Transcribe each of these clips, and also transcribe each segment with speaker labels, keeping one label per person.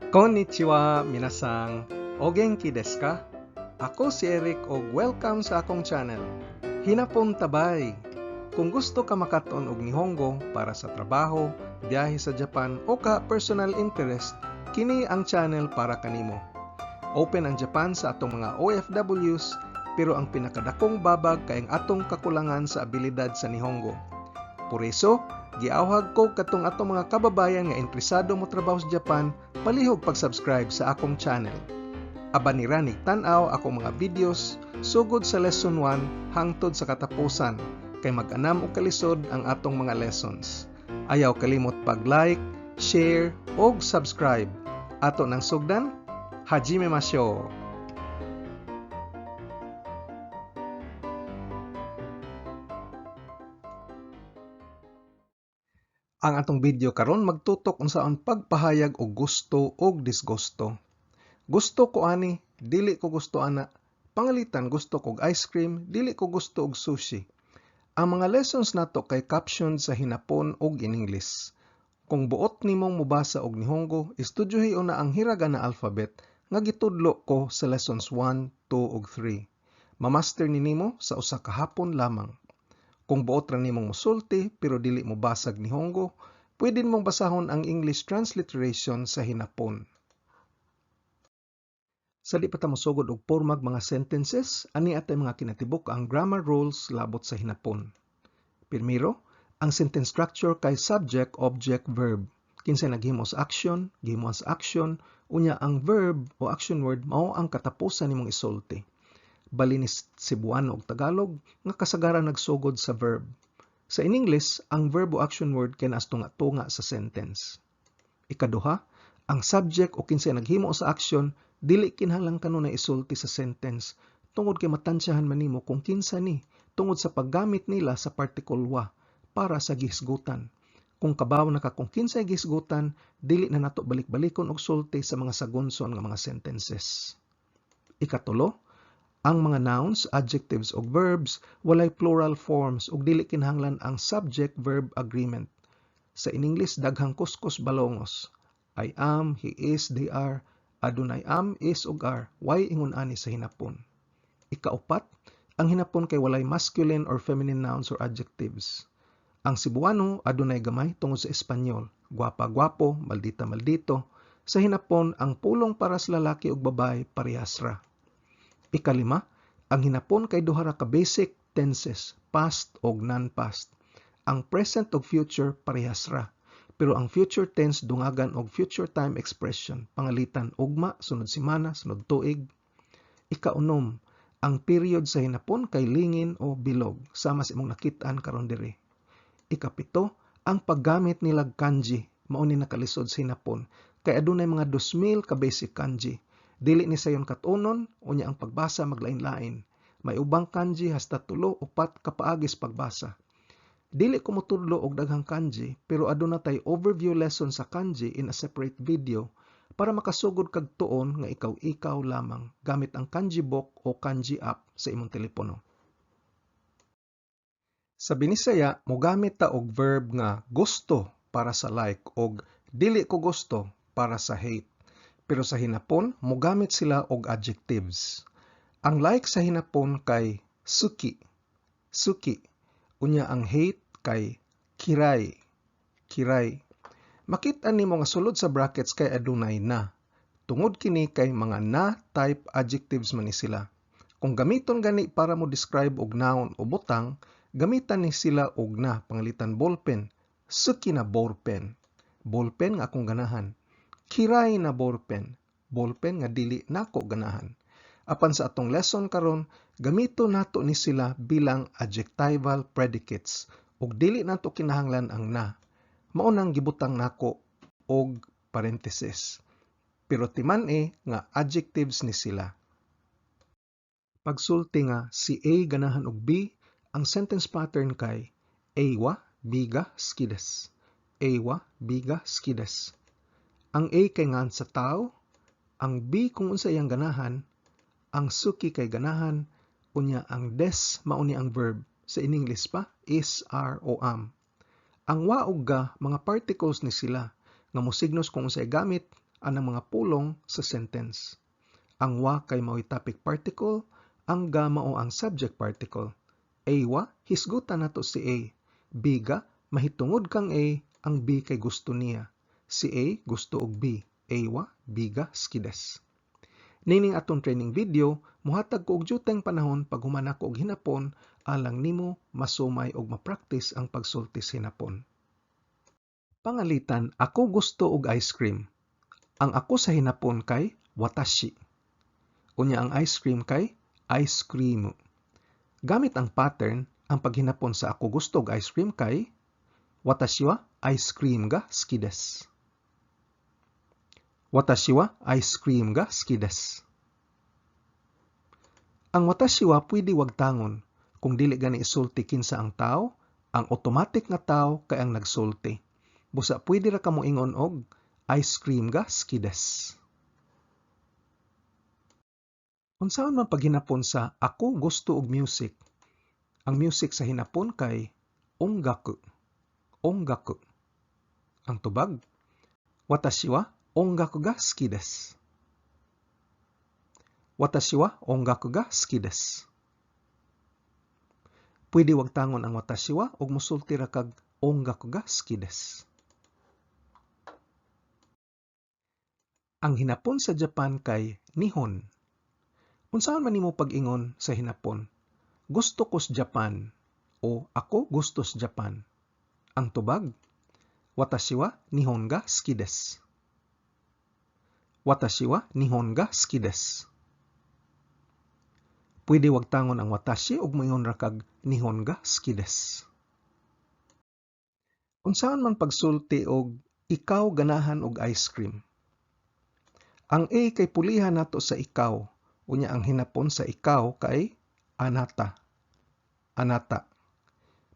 Speaker 1: Konnichiwa, minasang. O genki desu ka? Ako si Eric og welcome sa akong channel. Hinapon tabay. Kung gusto ka makaton og Nihongo para sa trabaho, biyahe sa Japan o ka personal interest, kini ang channel para kanimo. Open ang Japan sa atong mga OFWs, pero ang pinakadakong babag kay ang atong kakulangan sa abilidad sa Nihongo. Por eso, giawhag ko katong atong mga kababayan nga interesado mo trabaho sa Japan, palihog pag-subscribe sa akong channel. Aban ni ranig tan-aw akong mga videos sugod sa lesson 1 hangtod sa katapusan kay mag-anam og kalisod ang atong mga lessons. Ayaw kalimot pag-like, share og subscribe. Ato nang sugdan, hajime mashou. Ang atong video karon magtutok unsaon pagpahayag og gusto og disgusto. Gusto ko ani, dili ko gusto ana. Pangalitan gusto kog ice cream, dili ko gusto og sushi. Ang mga lessons nato kay captioned sa Hinapon ug in English. Kung buot nimong mobasa og Nihongo, estudyohi una ang hiragana alphabet nga gitudlo ko sa lessons 1, 2 ug 3. Mamaster ni nimo sa usa ka hapon lamang. Kung buot ra nimong mosulti pero dili mo basag Nihongo, pwede nimong basahon ang English transliteration sa Hinapon. Sa di pa ta mosugod og pormag mga sentences, ani atay mga kinatibuk ang grammar rules labot sa Hinapon. Primero, ang sentence structure kay subject, object, verb. Kinsay naghimo sa action, gihimo sa action, unya ang verb o action word mao ang katapusan nimong isulti. Bali ni Cebuano ug Tagalog nga kasagaran nagsugod sa verb. Sa in English, ang verb o action word kay naas tunga-tunga sa sentence. Ikaduha, ang subject o kinsay naghimo sa action dili kinahanglan kanunay isulti sa sentence tungod kay matansyahan man nimo kung kinsa ni tungod sa paggamit nila sa particle wa para sa gihisgutan. Kung kabaw na ka kung kinsay gihisgutan, dili na nato balik-balikon og sulti sa mga sagunson nga mga sentences. Ikatulo, ang mga nouns, adjectives ug verbs walay plural forms ug dili kinahanglan ang subject-verb agreement. Sa in English daghang kuskus balongos. I am, he is, they are, adunay am, is ug are, way ingon ani sa Hinapon. Ikaupat, ang Hinapon kay walay masculine or feminine nouns or adjectives. Ang Cebuano adunay gamay tungod sa Espanyol, gwapa gwapo, maldita maldito. Sa Hinapon ang pulong para sa lalaki ug babae parehas ra. Ikalima, ang Hinapon kay duha ra ka basic tenses, past ug non-past. Ang present ug future parehas ra, pero ang future tense dungagan og future time expression, pangalitan ugma, sunod semana, sunod tuig. Ikaunom, ang period sa Hinapon kay lingin o bilog, sama sa imong nakit-an karon diri. Ikapito, ang paggamit nilag kanji, mao ni nakalisod sa Hinapon, kay adunay mga 2,000 ka basic kanji. Dili ni sayon katunon, unya ang pagbasa maglain-lain. May ubang kanji hasta 3 o 4 kapaagis pagbasa. Dili ko motudlo og daghang kanji, pero aduna tay overview lesson sa kanji in a separate video para makasugod kag tuon nga ikaw-ikaw lamang gamit ang kanji book o kanji app sa imong telepono. Sa Binisaya, mogamit ta og verb nga gusto para sa like og dili ko gusto para sa hate. Pero sa Hinapon, mogamit sila og adjectives. Ang like sa Hinapon kay suki, suki. Unya ang hate kay kirai, kirai. Makita nimo nga sulod sa brackets kay adunay na. Tungod kini kay mga na type adjectives man ni sila. Kung gamiton gani para mo describe og noun o butang, gamitan ni sila og na, pangalitan ballpen, suki na ballpen, ballpen nga akong ganahan. Kirai na ballpen, ballpen nga dili nako ganahan. Apan sa atong lesson karon, gamito nato ni sila bilang adjectival predicates ug dili nato kinahanglan ang na. Mao nang gibutang nako og parenthesis. Pero timan-i nga adjectives ni sila. Pagsulti nga si A ganahan og B, ang sentence pattern kay A wa B ga suki desu. A wa B ga suki desu. Ang A kay ngan sa tao, ang B kung unsa iyang ganahan, ang suki kay ganahan, unya ang des mao ni ang verb. Sa in English pa, is, are o am. Ang wa ug ga mga particles ni sila nga mosignos kung unsay gamit anang mga pulong sa sentence. Ang wa kay mao'y topic particle, ang ga mao ang subject particle. A wa, hisgutan nato si A. B ga, mahitungod kang A, ang B kay gusto niya. Si A gusto og B. A wa B ga suki desu. Nining atong training video, muhatag ko og juteng panahon paghuman nako og hinapon alang nimo masumay og ma-practice ang pagsulti sa hinapon. Pangalitan, ako gusto og ice cream. Ang ako sa hinapon kay watashi. Unya ang ice cream kay ice cream. Gamit ang pattern, ang paghinapon sa ako gusto og ice cream kay watashi wa ice cream ga suki desu. Watashi wa ice cream ga suki desu. Ang watashi wa pwede wagtangon. Kung dili gani isulti kinsa ang tao, ang automatic nga tao kay ang nagsulti. Busa pwede ra ka moingon og ice cream ga suki desu. Unsaon man paghinapon sa ako gusto og music? Ang music sa hinapon kay ongaku. Ongaku. Ang tubag, watashi wa ongaku ga suki desu. Watashi wa ongaku ga suki desu. Pwede wagtangon ang watashi wa ug mosulti ra kag ongaku ga suki desu. Ang hinapon sa Japan kay Nihon. Unsaon man nimo pag-ingon sa hinapon? Gusto ko sa Japan o ako gusto sa Japan. Ang tubag, watashi wa Nihon ga suki desu. Watashi wa Nihon ga suki desu. Pwede wagtangon ang watashi ug moingon ra kag Nihon ga suki desu. Unsaon man pagsulti og ikaw ganahan og ice cream? Ang A kay pulihan nato sa ikaw. Unya ang hinapon sa ikaw kay anata. Anata.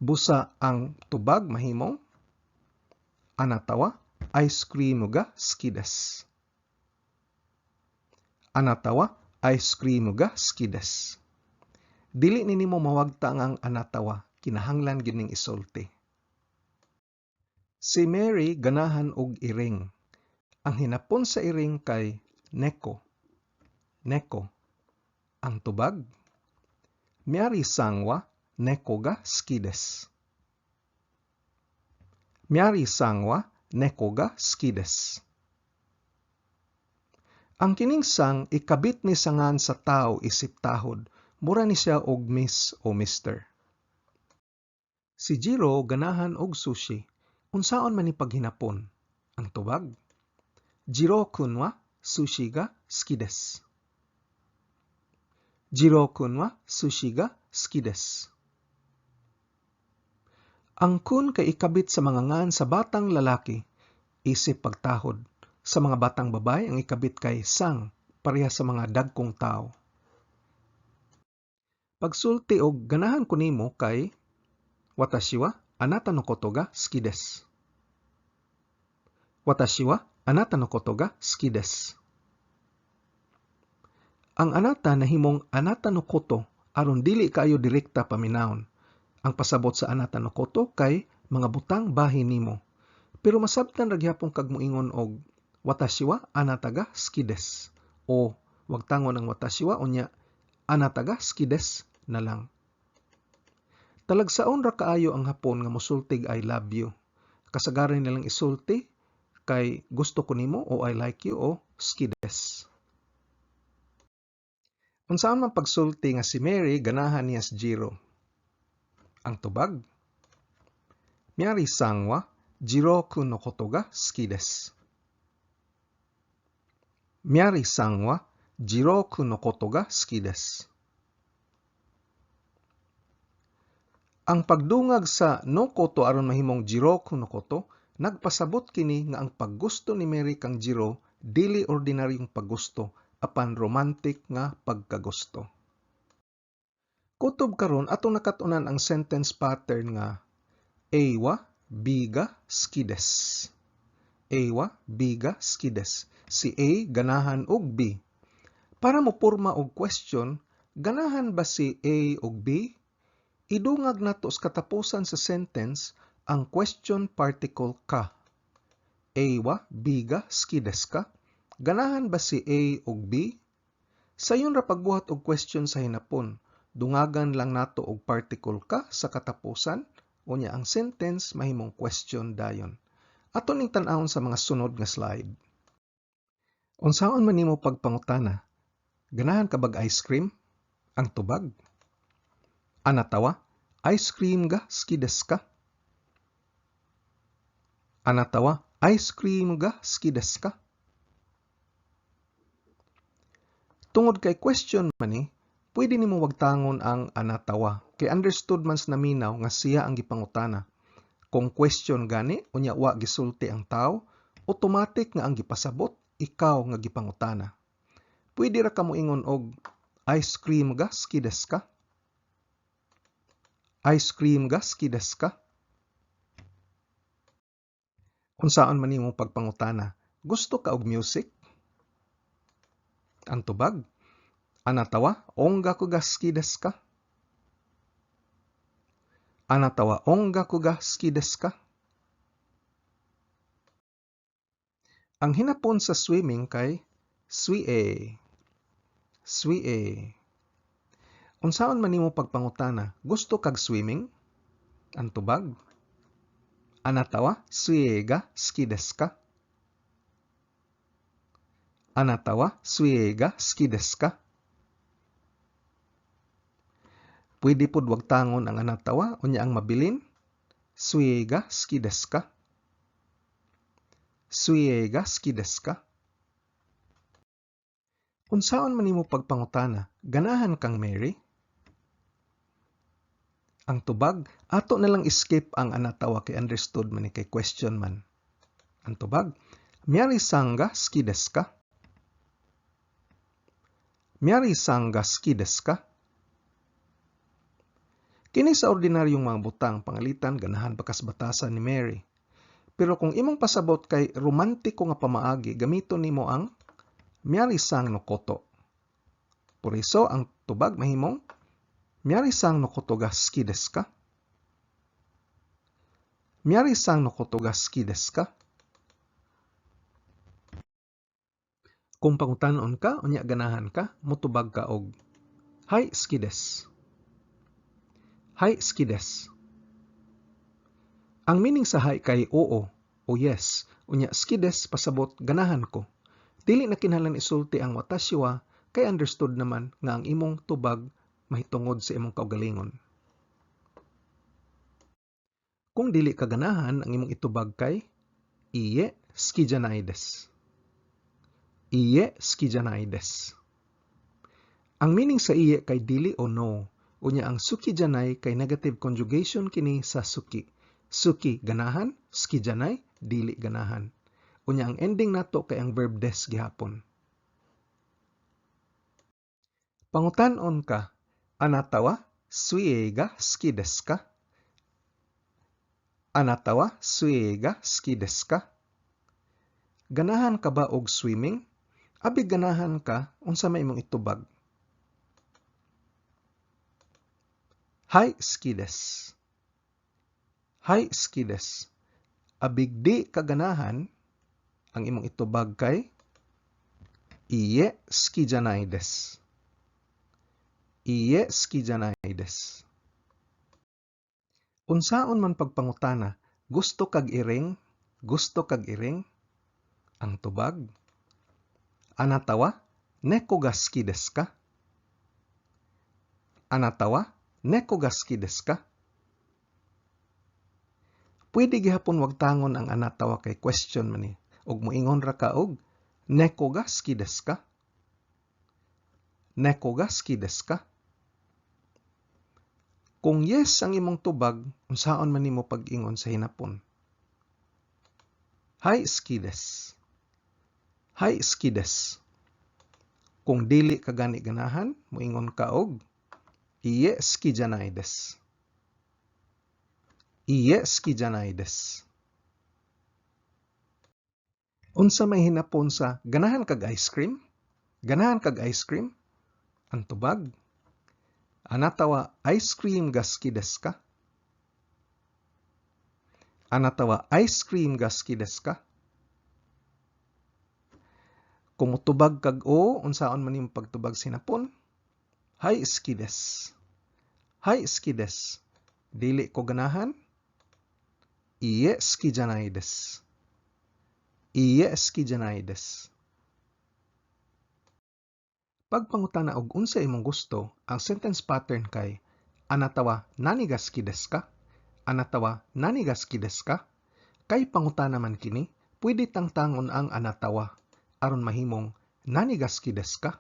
Speaker 1: Busa ang tubag mahimong anata wa ice cream ga suki desu. Anata wa ice cream ga suki desu. Dili ni nimo mawagtang ang anata wa, kinahanglan gyud ning isulti. Si Mary ganahan og iring. Ang hinapon sa iring kay neko. Neko. Ang tubag, Mary-san wa neko ga suki desu. Mary-san wa neko ga suki desu. Ang kining sang ikabit ni sangan sa tao isip tahod, mura ni siya og miss o mister. Si Jiro ganahan og sushi. Unsaon man ni paghinapon? Ang tubag, Jiro-kun wa sushi ga suki desu. Jiro-kun wa sushi ga suki desu. Ang kun kay ikabit sa mga ngan sa batang lalaki, isip pagtahod. Sa mga batang babae, ang ikabit kay sang, pareha sa mga dagkong tao. Pagsulti og ganahan ko nimo kay watashi wa anata no koto ga suki desu. Watashi wa anata no koto ga suki desu. Ang anata nahimong anata no koto aron dili kaayo direkta paminawon. Ang pasabot sa anata no koto kay mga butang bahin nimo. Pero masabtan ra gihapon kag moingon og watashi wa anata ga suki desu o wagtangon ang watashi wa unya anata ga suki desu na lang. Talagsaon ra kaayo ang Hapon nga mosultig I love you. Kasagaran nilang isulti kay gusto ko nimo o I like you o suki desu. Unsaon man pagsulti nga si Mary ganahan niya si Jiro? Ang tubag, Mary-san wa Jiro-kun no koto ga suki desu. Mary-san wa Jiro-kun no koto ga suki desu. Ang pagdungag sa no koto aron mahimong Jiro-kun no koto, nagpasabot kini nga ang paggusto ni Mary kang Jiro dili ordinaryong paggusto apan romantic nga pagkagusto. Kutob karon atong nakat-unan ang sentence pattern nga A wa B ga suki desu. A wa B ga suki desu. Si A ganahan og B. Para moporma og question, ganahan ba si A og B? Idungag nato sa katapusan sa sentence ang question particle ka. A wa B ga suki desu ka? Ganahan ba si A ug B? Sayon ra pagbuhat og question sa hinapon. Dungagan lang nato og particle ka sa katapusan, unya ang sentence mahimong question dayon. Ato ning tan-awon sa mga sunod nga slide. Unsaon man nimo pagpangutana? Ganahan ka bag ice cream? Ang tubag. あなたはアイスクリームが好きですか? あなたはアイスクリームが好きですか? Tungod kay question man ni, pwede nimo wagtangon ang あなたは kay understood man sa naminaw nga siya ang gipangutana. Kung question gani unya wa gisulti ang tawo, automatic nga ang gipasabot ikaw nga gipangutana. Pwede ra ka moingon og アイスクリームが好きですか? アイスクリームが好きですか? Unsaon man nimo pagpangutana? Gusto ka og music? Ang tubag. あなたは音楽が好きですか? あなたは音楽が好きですか? Ang hinapon sa swimming kay 水泳. 水泳. Unsaon man nimo pagpangutana? Gusto kag swimming? Ang tubag. あなたは水泳が好きですか? あなたは水泳が好きですか? Pwede pod wagtangon ang あなたは unya ang mabilin 水泳が好きですか? 水泳が好きですか? Unsaon man nimo pagpangutana? Ganahan kang Mary? Ang tubag, ato na lang skip ang あなたは kay understood man ni kay question man. Ang tubag, ミャリさんが好きですか? ミャリさんが好きですか? Kini sa ordinaryong mga butang, pangalitan ganahan ba kas batasan ni Mary. Pero kung imong pasabot kay romantiko nga pamaagi, gamiton nimo ang ミャリさんのこと. Por eso ang tubag mahimong ミャリさんのことが好きですか? ミャリさんのことが好きですか? Kung pangutanon ka, unya ganahan ka, motubag ka og はい, 好きです. はい, 好きです. Ang meaning sa はい kay oo o yes, unya 好きです pasabot ganahan ko. Dili na kinahanglan isulti ang 私は kay understood naman nga ang imong tubag mahitungod sa imong kaugalingon. Kung dili ka ganahan, ang imong itubag kay いいえ, 好きじゃないです. いいえ, 好きじゃないです. Ang meaning sa いいえ kay dili o no. Unya ang 好きじゃない kay negative conjugation kini sa 好き. 好き ganahan, 好きじゃない dili ganahan. Unya ang ending nato kay ang verb です gihapon. Pangutan-on ka, あなたは水泳が好きですか? あなたは水泳が好きですか? Ganahan ka ba og swimming? Abi ganahan ka, unsa may imong itubag? はい, 好きです. はい, 好きです. Abig di ka ganahan, ang imong itubag kay いいえ, 好きじゃないです. いいえ, 好きじゃないです. Unsaon man pagpangutana, gusto kag iring? Gusto kag iring? Ang tubag. あなたは猫が好きですか? あなたは猫が好きですか? Pwede gihapon wagtangon ang あなたは kay question man ni. Og moingon ra ka og 猫が好きですか? 猫が好きですか? Kung yes ang imong tubag, unsaon man nimo pag-ingon sa hinapon? はい, 好きです. はい, 好きです. Kung dili ka gani ganahan, moingon ka og いいえ, 好きじゃないです. いいえ, 好きじゃないです. Unsa may hinapon sa ganahan kag ice cream? Ganahan kag ice cream? Ang tubag. あなたはアイスクリームが好きですか? あなたはアイスクリームが好きですか? Kung motubag kag oo, unsaon man nimo pagtubag sa hinapon? はい, 好きです. はい, 好きです. Dili ko ganahan? いいえ, 好きじゃないです. いいえ, 好きじゃないです. Pagpangutana og unsa imong gusto, ang sentence pattern kay あなたは何が好きですか? あなたは何が好きですか? Kay pangutana man kini, pwede tangtangon ang あなたは aron mahimong 何が好きですか?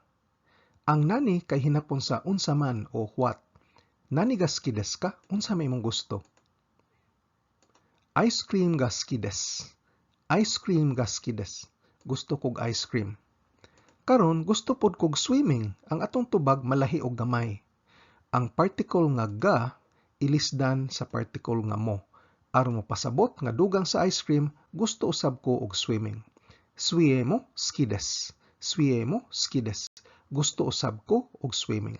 Speaker 1: Ang 何 kay hinapon sa unsa man o what. 何が好きですか? Unsa may imong gusto? アイスクリームが好きです. アイスクリームが好きです. Gusto kog ice cream. Karon gusto pod kog swimming. Ang atong tubag malahi og gamay. Ang particle nga が ilisdan sa particle nga も aron mopasabot nga dugang sa ice cream, gusto usab ko og swimming. 水泳も好きです. 水泳も好きです. Gusto usab ko og swimming.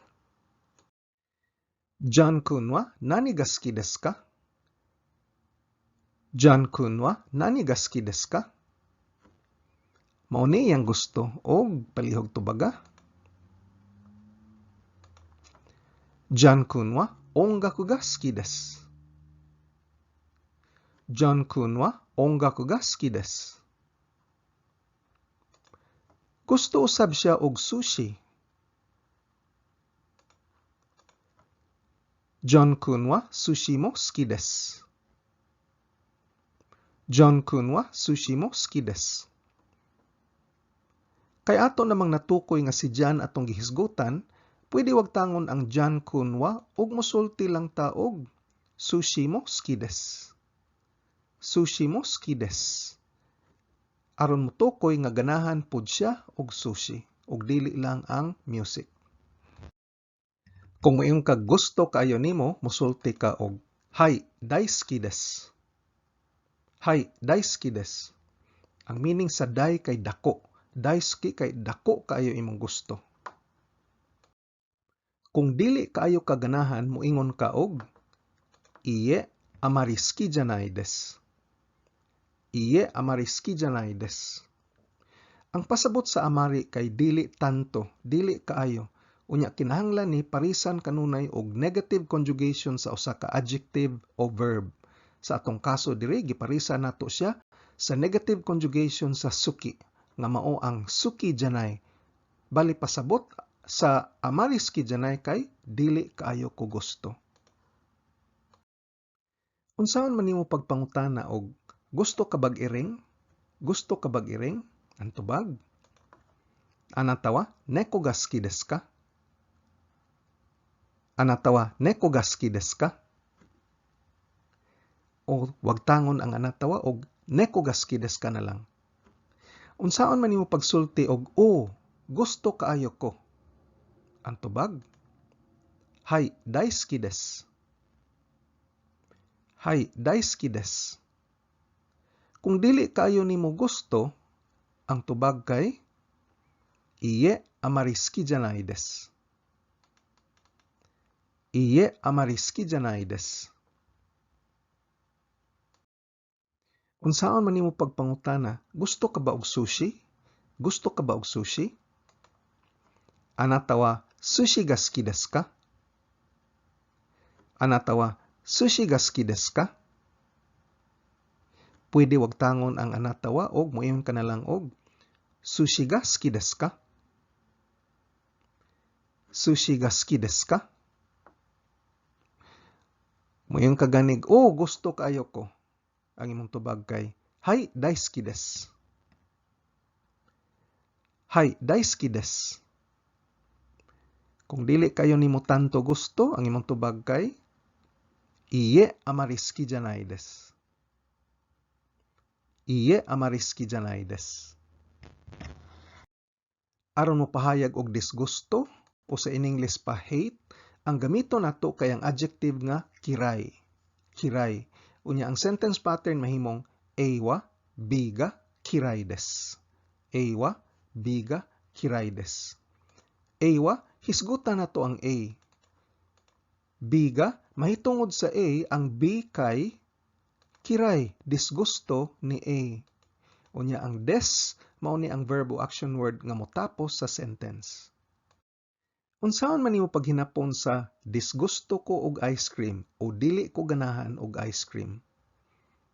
Speaker 1: John 君は何が好きですか? John 君は何が好きですか? Mao ni iyang gusto og palihog tubaga. John 君は音楽が好きです. John 君は音楽が好きです. Gusto usab siya og sushi. John 君は寿司も好きです. John 君は寿司も好きです. Kay ato namang natukoy nga si John atong gihisgutan, pwede wagtangon ang John 君は ug mosulti lang ta og 寿司も好きです. 寿司も好きです. Aron motukoy nga ganahan pud siya og sushi ug dili lang ang music. Kung moingon kag gusto kaayo nimo, mosulti ka og はい, 大好きです. はい, 大好きです. Ang meaning sa 大 kay dako. 大好き kay dako kaayo imong gusto. Kung dili kaayo ka ganahan, moingon ka og いいえ, あまり好きじゃないです. いいえ, あまり好きじゃないです. Ang pasabot sa あまり kay dili tanto, dili kaayo. Unya kinahanglan ni parisan kanunay og negative conjugation sa usa ka adjective o verb. Sa atong kaso diri, giparisan nato siya sa negative conjugation sa 好き nga mao ang 好きじゃない. Bali pasabot sa あまり好きじゃない kay dili kaayo ko gusto. Unsaon man nimo pagpangutana og gusto ka bag iring? Gusto ka bag iring? Ang tubag? あなたは猫が好きですか? あなたは猫が好きですか? O wagtangon ang あなたは og 猫が好きですか na lang. Unsaon man nimo pagsulti og o gusto kaayo ko? Ang tubag? はい, 大好きです. はい, 大好きです. Kung dili kaayo nimo gusto, ang tubag kay いいえ, あまり好きじゃないです. いいえ, あまり好きじゃないです. Unsaon man nimo pagpangutana, gusto ka ba og sushi? Gusto ka ba og sushi? あなたは寿司が好きですか? あなたは寿司が好きですか? Pwede wagtangon ang あなたは og moingon ka na lang og 寿司が好きですか? 寿司が好きですか? Moingon ka ganig, oh, gusto kaayo ko. Ang imong tubag kay はい, 大好きです. はい, 大好きです. Kung dili kayo nimo tanto gusto, ang imong tubag kay いいえ, あまり好きじゃないです. いいえ, あまり好きじゃないです. Aron mo pahayag og disgusto o sa in English pa hate, ang gamito nato kay ang adjective nga 嫌い. 嫌い. Unya ang sentence pattern mahimong A wa B ga 嫌いです. A wa B ga 嫌いです. A wa, hisgutan nato ang A. B ga, mahitungod sa A, ang B kay 嫌い, disgusto ni A. Unya ang です, Mao ni ang verb o action word nga motapos sa sentence. Unsaon man nimo paghinapon sa "Disgusto ko og ice cream" o "Dili ko ganahan og ice cream"?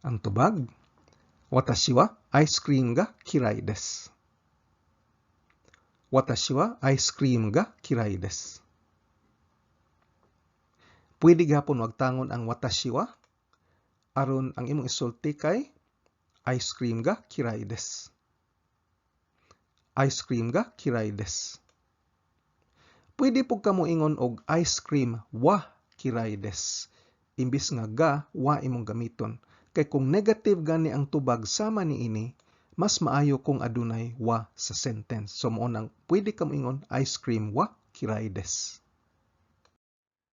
Speaker 1: Ang tubag, 私はアイスクリームが嫌いです。私はアイスクリームが嫌いです。Pwede gihapon wagtangon ang 私は aron ang imong isulti kay アイスクリームが嫌いです。アイスクリームが嫌いです。Pwede pud ka moingon og アイスクリームは嫌いです. Imbis nga が, は imong gamiton. Kay kung negative gani ang tubag sama niini, mas maayo kung adunay は sa sentence. So mao nang pwede ka moingon アイスクリームは嫌いです.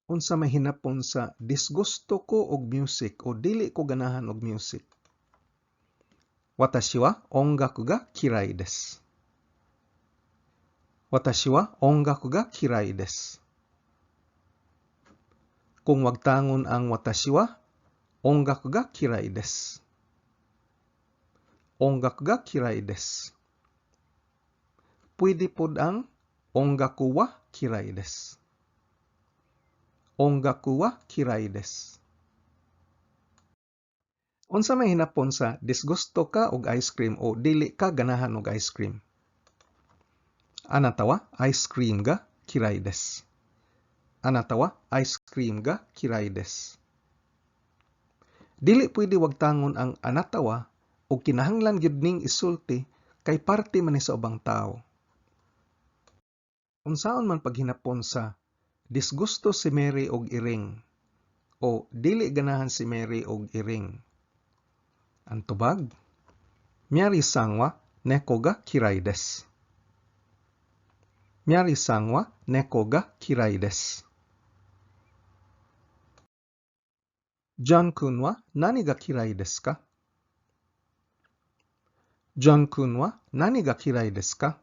Speaker 1: Unsa may hinapon sa "Disgusto ko og music" o "Dili ko ganahan og music"? 私は音楽が嫌いです。私は音楽が嫌いです。Kung wagtangon ang 私は音楽が嫌いです。音楽が嫌いです。Pwede pod ang 音楽は嫌いです。音楽は嫌いです。Unsa may hinapon sa "Disgusto ka og ice cream" o "Dili ka ganahan og ice cream"? あなたはアイスクリームが嫌いです。あなたはアイスクリームが嫌いです。Dili pwede wagtangon ang あなたは og kinahanglan gyud ning isulti kay parte man ni sa ubang tawo. Unsaon man paghinapon sa "Disgusto si Mary og iring" o "Dili ganahan si Mary og iring"? Ang tubag, ミャリさんは猫が嫌いです。ミャリさんは猫が嫌いです。ジョン君は何が嫌いですか？ジョン君は何が嫌いですか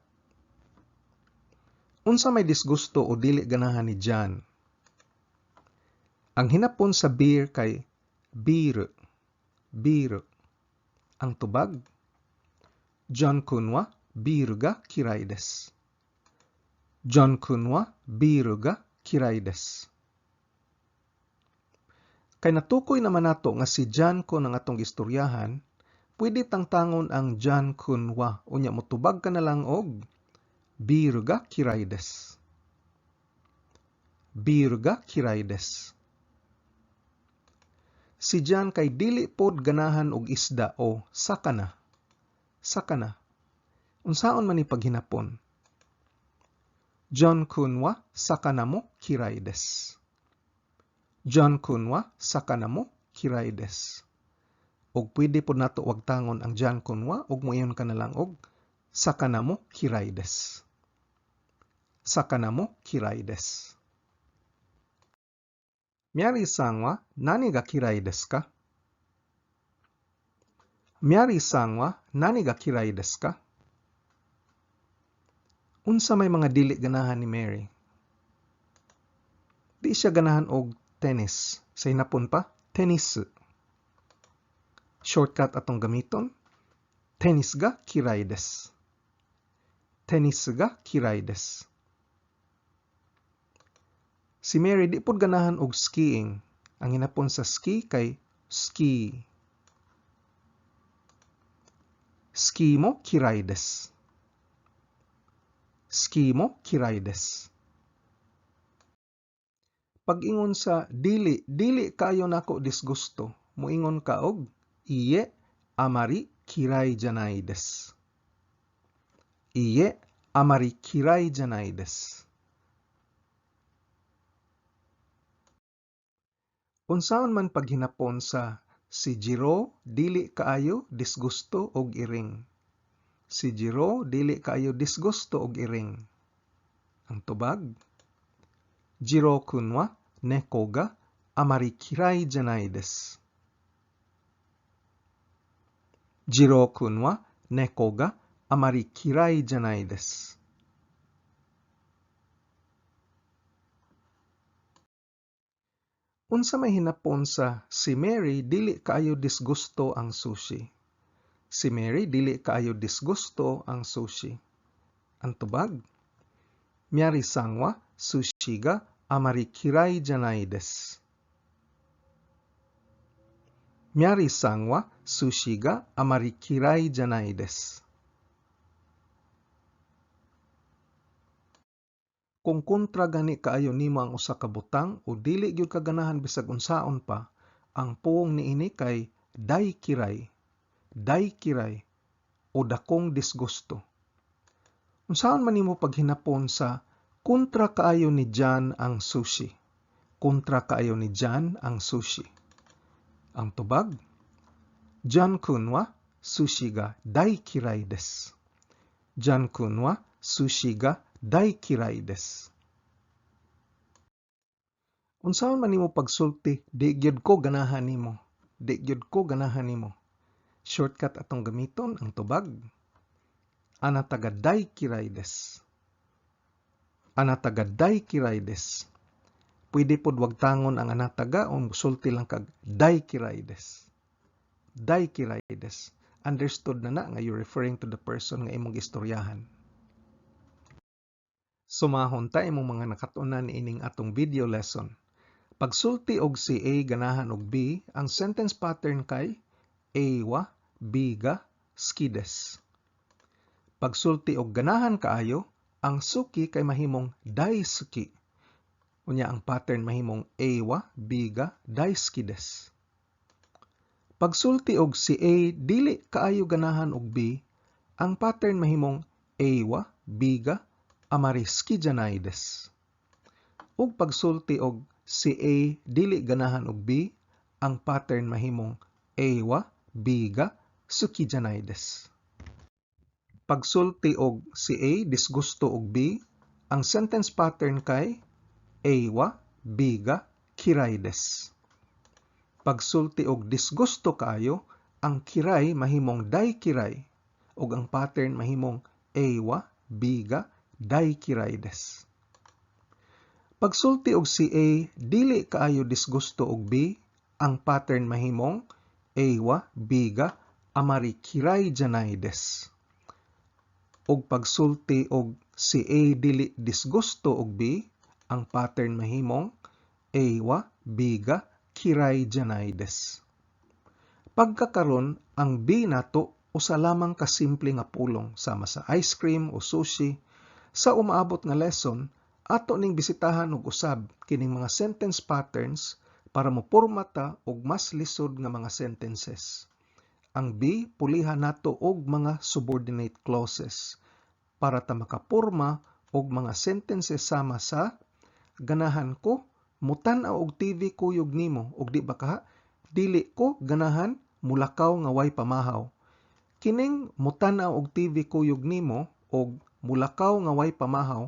Speaker 1: ？Unsa may disgusto o dili ganahan ni John? Ang hinapon sa beer kay ビール, ビール. Ang tubag, ジョン君はビールが嫌いです。ジョン君はビールが嫌いです。Kay natukoy naman nato nga si John kun ang atong gistoryahan, pwede tangtangon ang ジョン君は, unya motubag ka na lang og ビールが嫌いです。ビールが嫌いです。Si John kay dili pod ganahan og isda o 魚. 魚. Unsaon man ni paghinapon? ジョン君は魚も嫌いです。ジョン君は魚も嫌いです。Og pwede pod nato wagtangon ang ジョン君は ug moingon ka na lang og 魚も嫌いです。魚も嫌いです。ミャリーさんは何が嫌いですか？ミャリーさんは何が嫌いですか？Unsa may mga dili ganahan ni Mary? Di siya ganahan og tennis. Sa hinapon pa, テニス. Shortcut atong gamiton, テニスが嫌いです。テニスが嫌いです。Si Mary di pod ganahan og skiing. Ang hinapon sa ski kay スキー. スキーも嫌いです。スキーも嫌いです。Pag-ingon sa "Dili, dili kaayo nako disgusto", moingon ka og いいえ、あまり嫌いじゃないです。いいえ、あまり嫌いじゃないです。Unsaon man paghinapon sa "Si Jiro dili kaayo disgusto og iring"? Si Jiro dili kaayo disgusto og iring. Ang tubag, ジロー君は猫があまり嫌いじゃないです。ジロー君は猫があまり嫌いじゃないです。Unsa may hinapon sa "Si Mary dili kaayo disgusto ang sushi"? Si Mary dili kaayo disgusto ang sushi. Ang tubag, Mary-san wa sushi ga amari kirai janai desu. Mary-san wa sushi ga amari kirai janai desu. Kung kontra gani kaayo nimo ang usa ka butang o dili gyud ka ganahan bisag unsaon pa, ang puong niini kay daikirai, daikirai o dakong disgusto. Unsaon man nimo paghinapon sa kontra kaayo ni John ang sushi? Kontra kaayo ni John ang sushi. Ang tubag, John kun wa sushi ga daikirai desu. John kun wa sushi ga daikirai desu. Unsaon man nimo pagsulti, di gyud ko ganahan nimo. Di gyud ko ganahan nimo. Shortcut atong gamiton ang tubag. Anata ga daikirai desu. Anata ga daikirai desu. Pwede pod wagtangon ang anata ga o musulti lang kag daikirai desu. Daikirai desu. Understood na na nga you're referring to the person nga imong gistoryahan. Sumahon ta imong mga nakatunan ining atong video lesson. Pagsulti og si A ganahan og B, ang sentence pattern kay A wa B ga suki desu. Pagsulti og ganahan kaayo, ang suki kay mahimong daisuki. Unya ang pattern mahimong A wa B ga daisuki desu. Pagsulti og si A dili kaayo ganahan og B, ang pattern mahimong A wa B ga amari suki janai desu. Ug pagsulti og si A dili ganahan og B, ang pattern mahimong A wa B ga suki janai desu. Pagsulti og si A disgusto og B, ang sentence pattern kay A wa B ga kirai desu. Pagsulti og disgusto kaayo, ang kirai mahimong daikirai ug ang pattern mahimong A wa B ga daikirai desu. Pagsulti og si A dili kaayo disgusto og B, ang pattern mahimong A wa B ga amari kirai janai desu. Ug pagsulti og si A dili disgusto og B, ang pattern mahimong A wa B ga kirai janai desu. Pagkakaron, ang B nato usa lamang ka simple nga pulong sama sa ice cream o sushi. Sa umaabot nga lesson, ato ning bisitahan og usab kining mga sentence patterns para moporma ta og mas lisod nga mga sentences. Ang B pulihan nato og mga subordinate clauses para ta makaporma og mga sentences sama sa ganahan ko mutan-aw og TV kuyog nimo og di ba kaha dili ko ganahan mulakaw nga way pamahaw. Kining mutan-aw og TV kuyog nimo og mulakaw nga way pamahaw,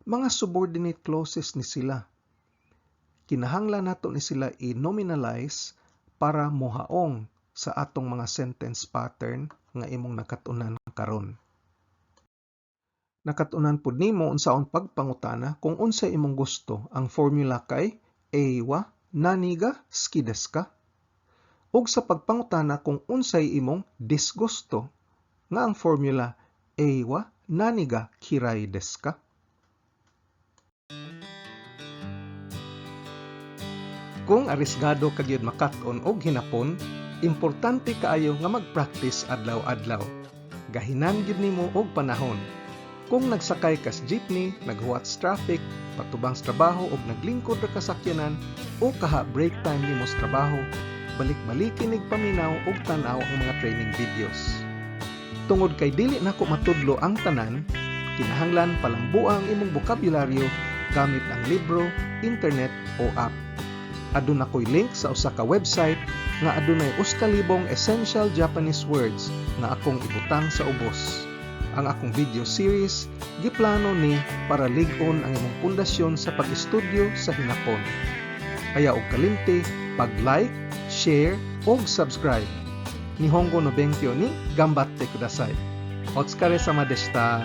Speaker 1: mga subordinate clauses ni sila. Kinahanglan nato ni sila i-nominalize para mohaong sa atong mga sentence pattern nga imong nakatunan karon. Nakatunan pud nimo unsaon pagpangutana kung unsay imong gusto. Ang formula kay A wa nani ga suki desu ka? Ug sa pagpangutana kung unsay imong disgusto, nga ang formula A wa nani ga kirai desu ka? Kung arisgado ka gyud makat-on og hinapon, importante kaayo nga mag-practice adlaw-adlaw. Gahinan gyud nimo og panahon. Kung nagsakay kas jeepney, naghuwat sa traffic, patubang sa trabaho og naglingkod ra ka sakyanan o kaha break time nimo sa trabaho, balik-balikin nig paminaw og tan-aw ang mga training videos. Tungod kay dili nako matudlo ang tanan, kinahanglan palambua ang imong bokabularyo gamit ang libro, internet o app. Aduna ko'y link sa usa ka website nga adunay 1,000 essential Japanese words nga akong ibutang sa ubos. Ang akong video series giplano ni para lig-on ang imong pundasyon sa pag-estudyo sa hinapon. Kaya og kalimti, pag-like, share ug subscribe. Nihongo no benkyo ni ganbatte kudasai. Otsukaresama deshita.